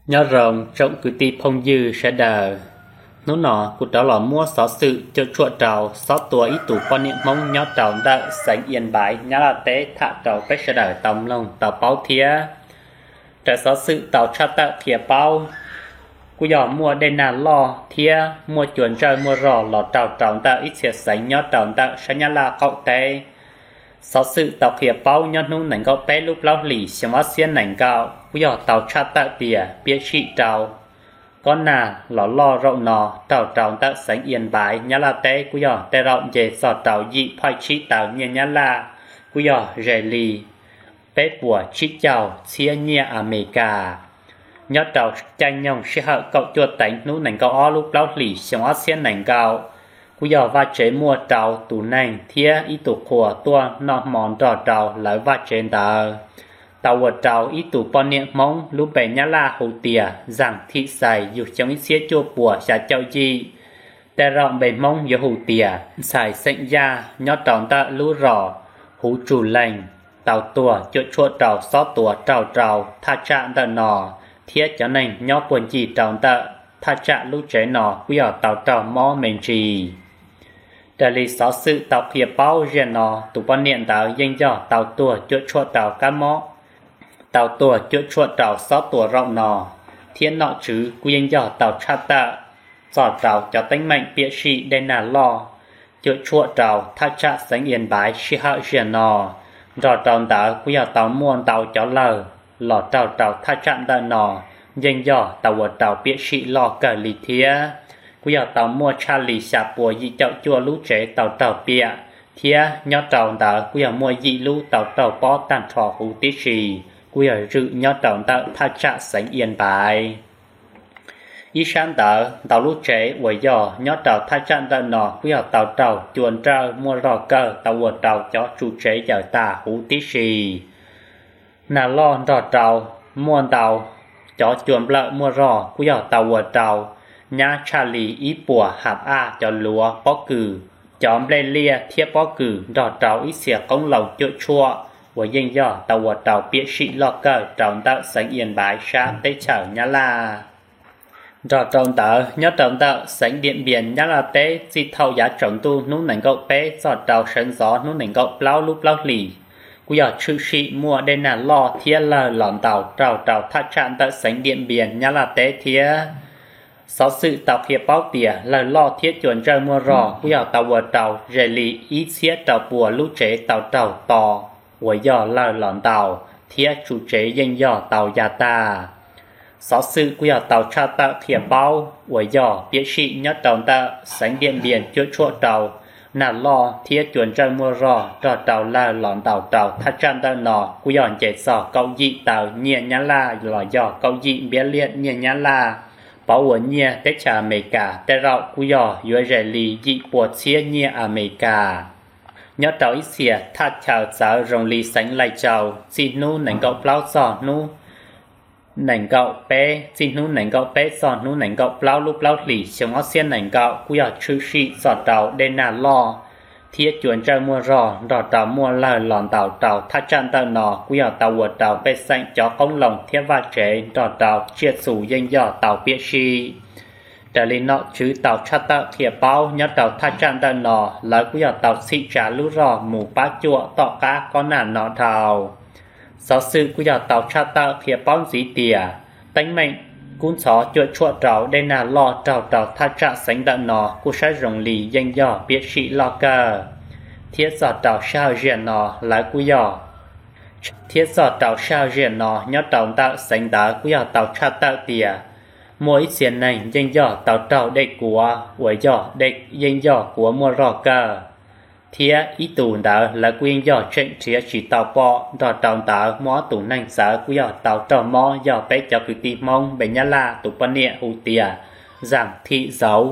Nyob zoo tsoom kwv tij phooj ywg sawv daws. Hnub no kuv rov los muab xov xwm cuam tshuam rau xob tua ib tug poj niam Hmoob nyob rau ntawm xeev Yên Bái, Nyab Laj teb tham rau peb sawv daws tau mloog tau paub thiab. Raws xov xwm tau tshaj tawm qhia paub, kuj yog muaj dej nag loj thiab muaj cua ntsawj muaj zog los raug rau ntawm ib txhia xeev nyob rau ntawm sab Nyab Laj qaum teb. Xov xwm tau qhia paub nyob hnub nees nkaum peb lub plaub hlis xyoo ob txhiab nees nkaum, kuj yog tau tshaj tawm tias piam sij rau kob nag los loj zaum no raug rau ntawm xeev Yên Bái, Nyab Laj teb, kuj yog tej zaum nce txog rau yim phaj tsib tawm nyiaj Nyab Laj, kuj yog ze li peb puas tsib caug txhiab nyiaj Amelikas. Nyob rau caij nyoog sij hawm kaum cuaj teev hnub nees nkaum ob lub plaub hlis xyoo ob txhiab nees nkaum, kuj yog vaj tsev muaj rau tus neeg thiab ib tug qhua tuaj noj hmo nrog rau lawv vaj tsev ntawd, tau ua rau ib tug poj niam Hmoob lub npe Nyab Laj hu tias Zag Thim Xais, yug xyoo ib txhiab cuaj puas xya caum yim, tej zaum npe Hmoob yuav hu tias Ntxhais xeem Yaj, nyob rau ntawm lub zos Huv Tsug Leeg, tau tuag cuam tshuam rau xob tua raug rau thaj tsam ntawm no, thiab cov neeg nyob puag ncig rau ntawm thaj tsam lub tsev no kuj yog tau raug mob me ntsis. Raws li xov xwm tau qhia paub, ziag no tus poj niam ntawd yeej yog tau tuag cuam tshuam rau kab mob, tau tuag cuam tshuam rau xob tua zaum no, thiab nom tswv kuj yeej yog tau tshaj tawm txog rau cov teeb meem piam sij dej nag loj cuam tshuam rau thaj tsam xeev Yên Bái sij hawm ziag no, nrog rau ntawd kuj yog tau muaj ntau cov lawg los raug rau thaj tsam ntawm no, yeej yog tau ua rau piam sij loj kawg li thiab. Kuj yog tau muaj tshaj li xya puas yim caum cuaj lub tsev tau raug piam, thiab nyob rau ntawd kuj yog muaj yim lub tau raug pob tag nrho huv tib si, kuj yog zwm nyob rau ntawm thaj tsam xeev Yên Bái. Ib sab ntawd ntau lub tsev uas yog nyob rau thaj tsam ntawm no kuj yog tau raug cua ntsawj muaj zog kawg tau ua rau cov tsu tsev yaws tag huv tib si. Nag loj nrog rau muaj ntau cov cua nplawm muaj zog kuj yog tau ua rau nyab tshaj li ib puas ham aj cov luav pob kws, cov nplej liaj thiab pob kws nrog rau ib txhia qoob loo cuam tshuam uas yeej yog tau ua rau piam sij loj kawg rau ntawm xeev Yên Bái sab teb chaws Nyab Laj. Nrog rau ntawd nyob rau ntawm xeev Điện Biên Nyab Laj teb txij thaum yav tsaus ntuj hnub nees nkaum peb txog rau sawv ntxov hnub nees nkaum plaub lub plaub hlis, kuj yog tshwm sim muaj dej nag loj thiab lawg los ntaus raug rau thaj tsam ntawm xeev Điện Biên Nyab Laj teb thiab. Xov xwm tau qhia paub tias lawg loj thiab cua ntsawj muaj zog kuj yog tau ua rau ze li ib txhiab rau puas lub tsev tau raug to uas yog lawg los ntaus thiab tsu tsev yeej yog tau ya tag. Xov xwm kuj yog tau tshaj tawm qhia paub uas yog piam sij nyob rau ntawm xeev Điện Biên cuam tshuam rau nag loj thiab cua ntsawj muaj zog nrog rau lawg los ntaus rau thaj tsam ntawm no kuj yog nce txog kaum yim taw nyiaj Nyab Laj los yog kaum yim npiab liaj nyiaj Nyab Laj, pauv ua nyiaj teb chaws Amelikas tej zaum kuj yog yuav ze li yim puas txhiab nyiaj Amelikas. Nyob rau ib txhia thaj chaw txawv zoo li xeev Lai Châu txij hnub nees nkaum plaub txog hnub nees nkaum peb, txij hnub nees nkaum peb txog hnub nees nkaum plaub lub plaub hlis xyoo ob txhiab nees nkaum kuj yog tshwm sim txog rau dej nag loj thiab cua ntsawj muaj zog nrog rau muaj lawg los ntaus rau thaj tsam ntawm no kuj yog tau ua rau pej xeem cov qoob loo thiab vaj tsev nrog rau tsiaj txhu yeej yog tau piam sij. Raws li nom tswv tau tshaj tawm qhia paub nyob rau thaj tsam ntawm no, lawv kuj yog tau txhim tsa lub zog mus pab cuam tom qab kob nag no dhau. Xov xwm kuj yog tau tshaj tawm qhia paub ntxiv tias teeb meem kub ntxhov cuam tshuam rau dej nag loj raug rau thaj tsam xeev ntawm no kuj saib zoo li yeej yog piam sij loj kawg, thiab txog rau sij hawm ziag no lawv kuj yog thiab txog rau sij hawm ziag no nyob rau ntawm xeev ntawd kuj yog tau tshaj tawm tias muaj ib txhia neeg yeej yog tau raug dej kuav uas yog yeej yog kuav muaj zog kawg, thiab ib tug ntawd lawv kuj yeej yog tseem nrhiav tsis tau pom. Nrog rau ntawd muaj ob tug neeg txawv kuj yog tau raug mob yog peb cov kwv tij Hmoob npe Nyab Laj, tus poj niam hu tias Zag Thim Zauv,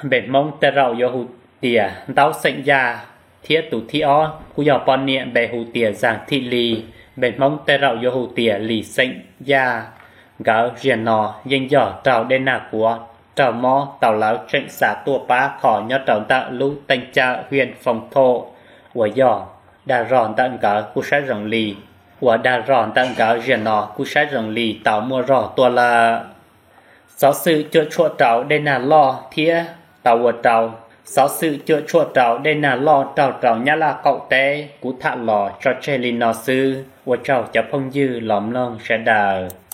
npe Hmoob tej zaum yuav hu tias Ntaub xeem Yaj, thiab tus thib ob kuj yog poj niam npe hu tias Zag Thim Lis, npe Hmoob tej zaum yuav hu tias Lis xeem Yaj. Nkawd ziag no yeej yog raug dej nag kuav raug mob tau lawv tseem xa tuaj pab kho nyob rau ntawm lub teej cawm hiaj Foom Thom uas yog dag zog ntawm nkawd kuj saib zoo li uas dag zog ntawm nkawd ziag no kuj saib zoo li tau muaj zog tuaj lawm. Xov xwm cuam tshuam rau dej nag loj thiab tau ua rau xov xwm cuam tshuam rau dej nag loj raug rau Nyab Laj qaum teb. Kuv tham los tso tseg li no xwb, ua tsaug cov phooj ywg los mloog sawv daws.